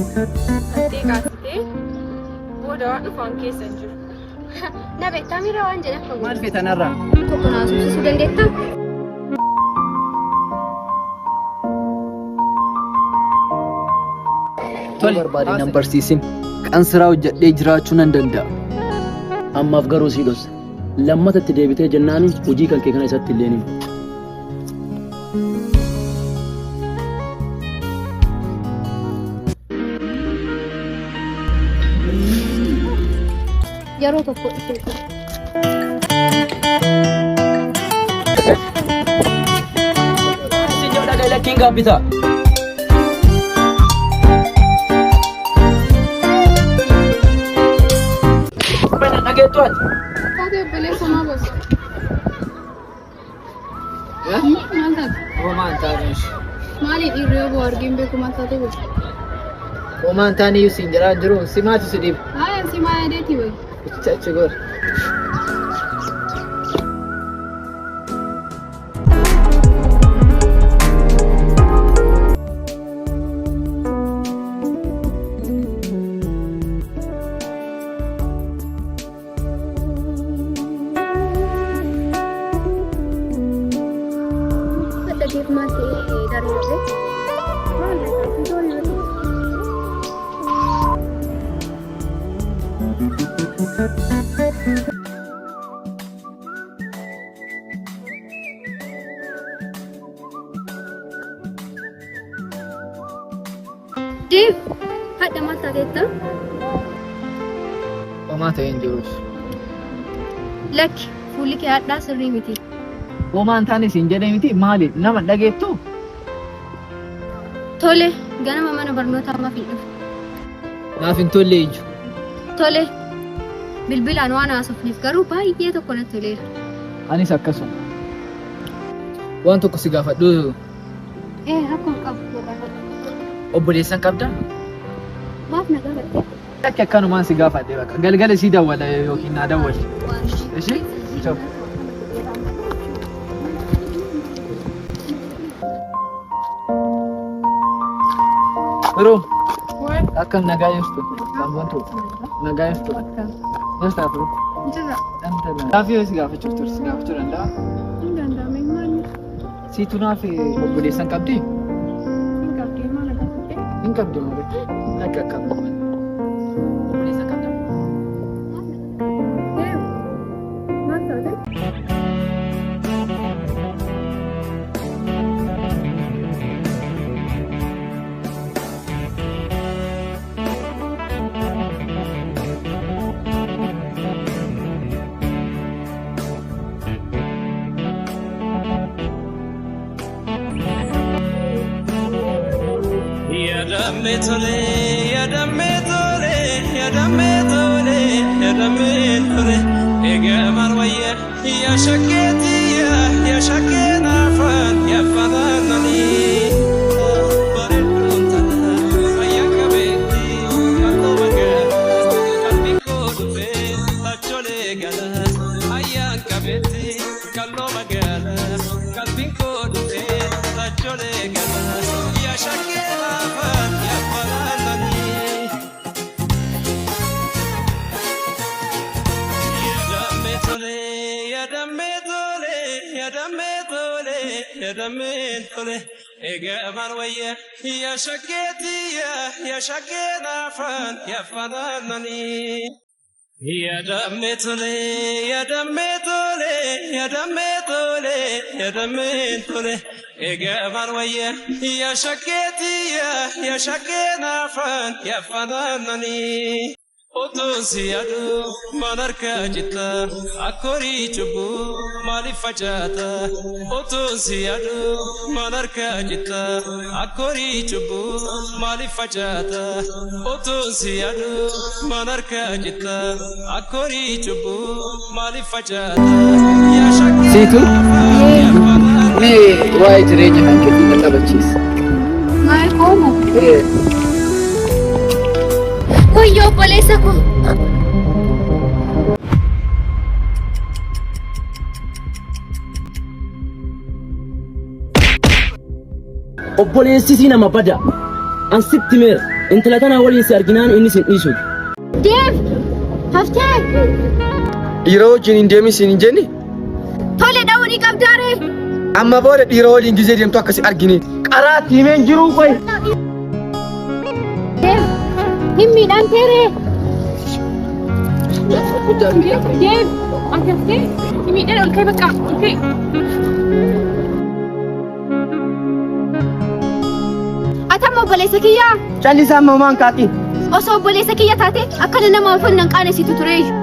Hattee kaasitee booda waan dhufaan keessa hin jiru. Na beektaa miira waan jedhan kan Maal feetan har'a? Tokko na haasofsiisuu dandeettaa? Tole. Barbaade nan barsiisin. Qansiraa hojjedhee jiraachuu nan danda'a. Ammaaf garuu sii dhossa. Lammata itti deebitee jennaani hojii kan kee kana isatti illee himu. Yeroo tokko dhufee ture. Isin yoo dhagaye lakkiin gaabbita. Bana dhageettu ati. Taatee obboleessa maa bossa? Maal taate? Homaan taane. Maali dhiirri yoo bo'u argee hin beeku maal taatee bossa? Homaan taane iyyuu siin jedhaa hin jiru. Si maatu si dhiba. Haaya si maa yaadeeti wayi. Achi gor. Dadhabeef maal ta'ee daree daree? Maal ta'e? Deef hadha maal taateetta? Homaa ta'ee hin jirus. Lakki fuulli kee hadhaa sirrii miti. Homaan taane siin jedhee miti maali nama dhageettu? Tole ganama mana barnootaa maaf hin dhufu? Naaf hin tolle iju. Tole bilbilaan waan haasofneef garuu baay'ee tokko natti toleera. Anis akkasuma. Waan tokko si gaafadhu. Ee rakkoo hin qabu na gaafadhu. Obboleessan qabdaa? Maaf na gaafatte? Lakki akkanumaan si gaafadhe bakka. Galgala si dawwala yookiin naa dawwali. Ishee? Ciao. Biroo akkam nagaa jirtu? Sabboontu nagaa jirtu? Jirtaa biroo? Jira. Gaaffii yoo si gaafachuuf ture si gaafachuu danda'a? Hin danda'ame maali? Siitu naaf obboleessan qabdii? Hin qabdee maal gaafatte? Hin qabdu malee. Akka akkam. Obboleessa qabda? Maal taate? Yaadamme tole, yaadamme tole, yaadamme tole, yaadamme tole. Egaa maal wayya, yaa shakkeetiya, yaa shakkee naafaan, yaa fanaananii. Bareedduun tana, fayyaa qabeetti, qal'oo magaalaa, qalbii koo dhufee, tacholee gala. Ayyaan qabeetti, qal'oo magaalaa, qalbiin koo dhufee, tacholee gala. Yaa shakkee naafaan, yaa fanaananii. Yaadamme tole, yaadamme tole, yaadamme tole, yaadamme tole. Egaa maal wayya, yaa shakkeetiya, yaa shakkee naafaan, yaa fanaananii. Yaadamme tole, yaadamme tole, yaadamme tole, yaadamme tole. Egaa maal wayya, yaa shakkeetiya, yaa shakkee naafaan, yaa fanaananii. Otuun si yaadu maal harkaa jitta akkorii cubbuu maaliif facaata? Otuun si yaadu maal harkaa jitta akkorii cubbuu maaliif facaata? Otuun si yaadu maal harkaa jitta akkorii cubbuu maaliif facaata? Yaa shakkii Siitu mee waa'ee jireenya kan keetii na taphachiisa. Maal koomu? Ee, Wayyoo obboleessa koo. Obboleessisii nama bada. An sitti meera. Intala tanaa waliin si arginaan inni sin dhiisu. Dev! Haftee! Dhiira wajjin hin deemin siin hin jenne? Tole dha'uu ni qabdaaree? Amma booda dhiira waliin gizee deemtu akkasi argine. Qaraa itti himeen jiruu qoy. Dev! Hin miidhamteeree? Dev! Ati haftee? Si miidhan ol ka'e bakka ol ka'e. Ati amma obboleessa kiyyaa? Callisaa amma homaa hin kaaqin. Osoo obboleessa kiyya taate akkana nama of hin qaanessitu tureeyyu.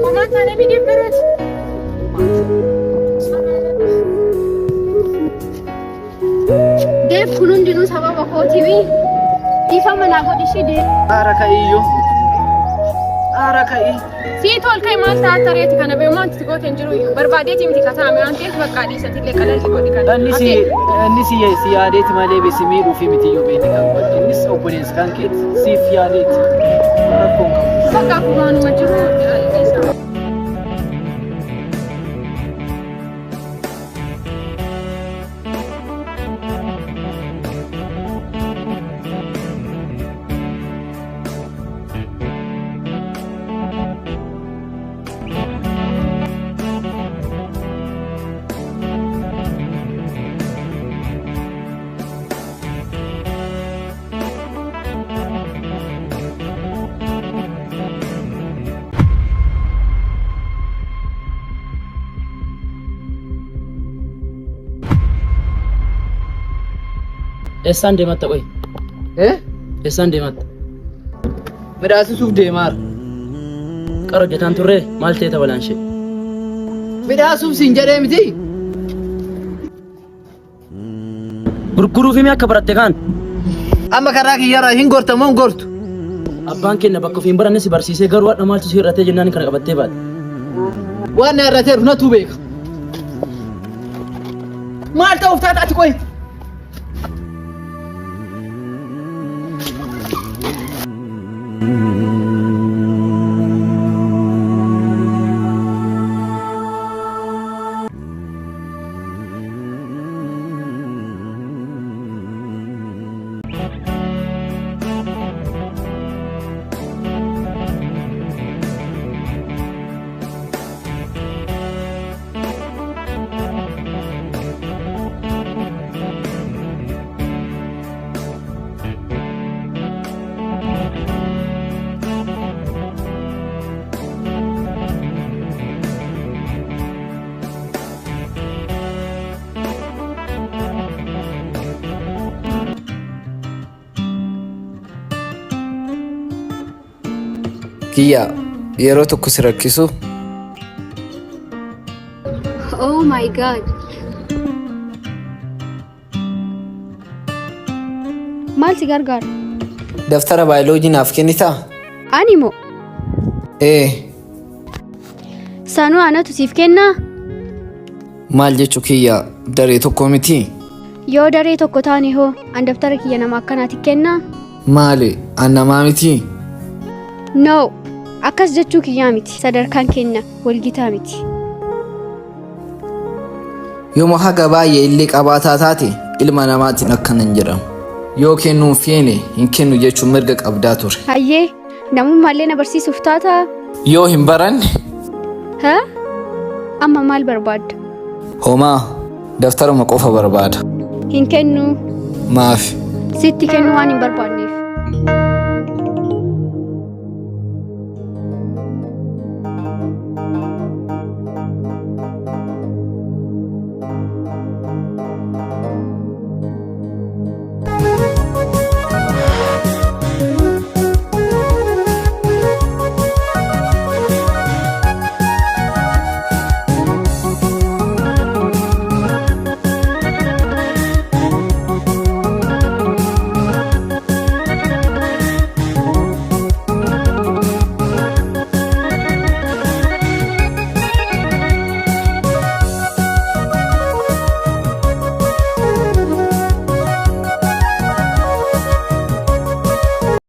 Homaa taanee miidhee bareedu. Dev kun hundinuu sababa kootiimi. Dhiifama naa godhi ishii Dev. Aara ka'iyyuu. Aara ka'ii. Sii tol ka'e maal ta'a tareeti kana beeku wanti si goote hin jiru iyyuu barbaadeeti miti kataame waan ta'eef bakka dhiisatillee qalalli godhi kana. Inni si inni si si yaadeeti malee si miidhuufi miti iyyuu beekni kan godhe. Innis obboleessa kan keeti siif yaadeeti. Rakkoo hin qabu. Bakka akkumaanuma jiru dhiisa. Eessaan deematta qoy? Eh? Eessaan deematta? Midhaasisuuf deemaara. Qara hojjetaan turree maal ta'e tabalaan ishee? Midhaasuuf siin jedhee miti. Gurguruuf himi akka baratte kaan. Amma karaa kiyyarraa hin gorta moo hin gortu? Abbaan keenya bakka ofiin baranne si barsiisee garuu hadha maaltu si hir'atee jennaan kana qabattee baate. Waan na irrateeru natu beeka. Maal ta'uuf taata ati qoy? Kiyya yeroo tokko si rakkisu Oh my god. Maal si gargaara? daftara baayoloojii naaf kennitaa? Ani moo? Ee Sanuu anatu siif kennaa? maal jechuu kiyya daree tokko miti? Yoo daree tokko taane hoo an daftara kiyya nama akkanaati kennaa? Maali an namaa miti? No. Akkas jechuu kiyyaa miti. Sadarkaan keenya walgitaa miti. Yooma haga baay'ee illee qabaataa taate ilma namaatiin akkana hin jedhamu. Yoo kennuu hin feene hin kennu jechuun mirga qabdaa ture. Hayyee namummaallee na barsiisuuf taataa? Yoo hin baranne Ha? Amma maal barbaadda? homaa daftaruma qofa barbaada. Hin kennu. Maafi Sitti kennuu waan hin barbaanneef.